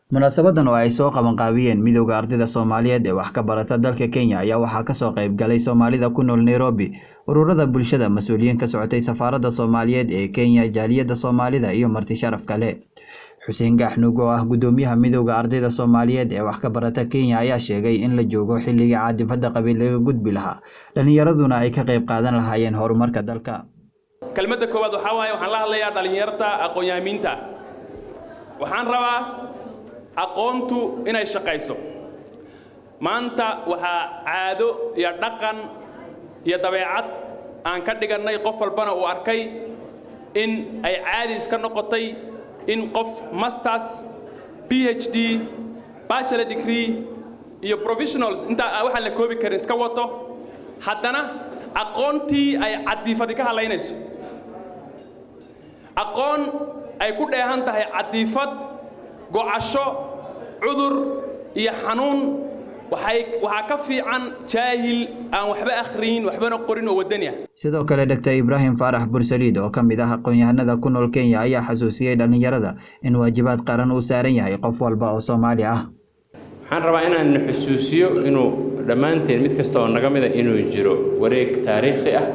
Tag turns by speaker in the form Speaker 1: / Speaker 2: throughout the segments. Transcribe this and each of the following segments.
Speaker 1: Munaasabadan oo ay soo qabanqaabiyeen Midowda Ardayda Soomaaliyeed ee wax ka barata dalka Kenya ayaa waxaa ka soo qayb galay Soomaalida ku nool Nairobi, ururada bulshada, mas'uuliyiin ka socotay Safaaradda Soomaaliyeed ee Kenya, Jaaliyadda Soomaalida iyo marti sharaf kale. Xuseen Gaaxnuug oo ah guddoomiyaha Midowda Ardayda Soomaaliyeed ee wax ka barata Kenya ayaa sheegay in la joogo xilligii caadifadda qabiil laga gudbi lahaa, dhallinyaraduna ay ka qayb qaadan lahaayeen horumarka dalka.
Speaker 2: Kelmadda koowaad waxaa waaye, waxaan la hadlayaa dhallinyarta aqoon-yahamiinta. Waxaan rabaa aqoontu inay shaqayso. Maanta waxaa caado iyo dhaqan iyo dabeecad aan ka dhigannay, qof walbana uu arkay in ay caadi iska noqotay in qof masters, PhD, bachelor degree iyo professionals intaa waxaan la koobi karin iska wato, haddana aqoontii ay cadiifadi ka hadlaynayso. Aqoon ay ku dheehan tahay cadiifad, gocasho, cudur iyo xanuun waxay waxaa ka fiican jaahil aan waxba akhriyin, waxbana qorin oo waddani ah.
Speaker 1: Sidoo kale, Dr. Ibraahim Faarax Bursaliid oo ka mid ah aqoon-yahanada ku nool Kenya ayaa xasuusiyey dhallinyarada in waajibaad qaran uu saaran yahay qof walba oo Soomaali ah.
Speaker 3: Waxaan rabaa inaan xusuusiyo inuu dhammaanteen, mid kasta oo naga mida, inuu jiro wareeg taariikhi ah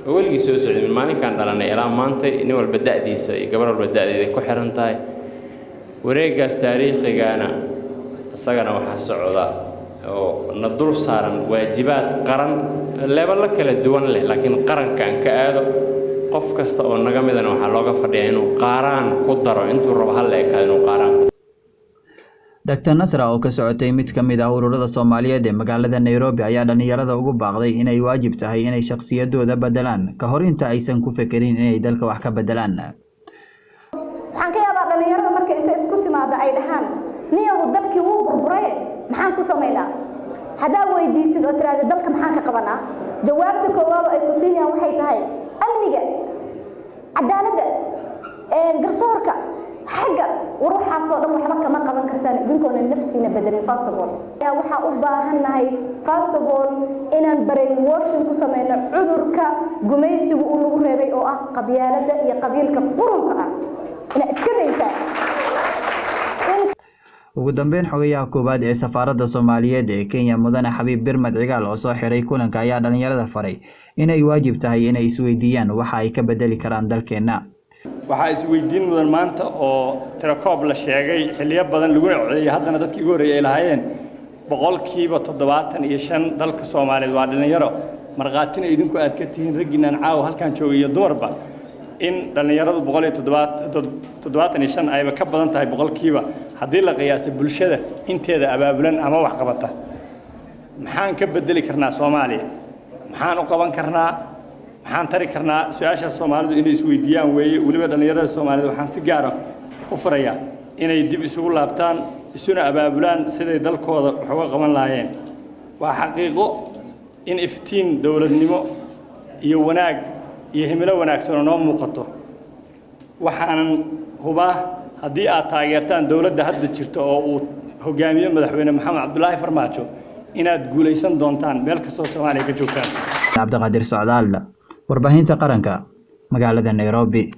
Speaker 3: oo weligii soo socday maalinkaan dhalanay ilaa maantay. Nin walba da'diisa iyo gabar walba da'deeda ku xiran tahay wareeggaas taariikhigaana. Isagana waxaa socda oo na dul saaran waajibaad qaran, leebalo kala duwan leh, laakiin qaranka aan ka aado, qof kasta oo naga midana waxaa looga fadhiyaa inuu qaaraan ku daro, intuu rabo ha la ekaado, inuu qaaraan ku
Speaker 1: Dr. Nasra oo ka socotay mid ka mid ah ururada Soomaaliyeed ee magaalada Nairobi ayaa dhallinyarada ugu baaqday inay waajib tahay inay shakhsiyadooda beddelaan ka hor inta aysan ku fekerin inay dalka wax ka beddelaan.
Speaker 4: Waxaan ka yaabaa dhallinyarada marka inta isku timaada ay dhahaan, "Niyahu, dalkii wuu burburaye, maxaan ku samaynaa?" Haddaa weydiisid oo tiraahda, "Dalka maxaan ka qabanaa?" jawaabta koowaad oo ay ku siinayaan waxay tahay amniga, cadaaladda, garsoorka. Xagga war waxaasoo dhan waxba kama qaban kartaan idinkoona naftiina bedelin. First of all, waxaa u baahannahay, first of all, inaan brainwashing ku sameyno cudurka gumaysigu uu nagu reebay oo ah qabyaaladda iyo qabiilka qurunka ah, inaa iska daysaan.
Speaker 1: Ugu dambeyn, xogayaha koowaad ee Safaaradda Soomaaliyeed ee Kenya, Mudane Xabiib Birmad Cigaal, oo soo xiray kulanka ayaa dhalinyarada faray inay waajib tahay inay isweydiiyaan waxa ay ka bedeli karaan dalkeenna.
Speaker 5: Waxaa isweydiin mudan maanta oo tirakoob la sheegay xilliyo badan laguna codeeyey, haddana dadkii ugu horreeyay ay lahaayeen 75% dalka Soomaaliyeed waa dhallinyaro. Markhaatina idinku aad ka tihiin, raggiinaan caawa halkaan joogay iyo dumarba, in dhallinyaradu 175 ayba ka badan tahay boqolkiiba haddii la qiyaaso bulshada inteeda abaabulan ama wax qabata. Maxaan ka bedeli karnaa Soomaaliya? Maxaan u qaban karnaa? Maxaan tari karnaa? Su-aashaas Soomaalidu inay isweydiiyaan weeye. Weliba dhallinyarada Soomaalida waxaan si gaara u farayaa inay dib isugu laabtaan, isuna abaabulaan siday dalkooda wax uga qaban lahaayeen. Waa xaqiiqo in iftiin dowladnimo iyo wanaag iyo himilo wanaagsan oo noo muuqato. Waxaanan hubaa haddii aad taageertaan dowladda hadda jirta oo uu hogaamiyo Madaxweyne Maxamed Cabdulaahi Farmaajo inaad guulaysan doontaan meel kastoo Soomaaliya ka joogtaan.
Speaker 1: Cabdiqaadir Socdaal, Warbaahinta Qaranka, magaalada Nairobi.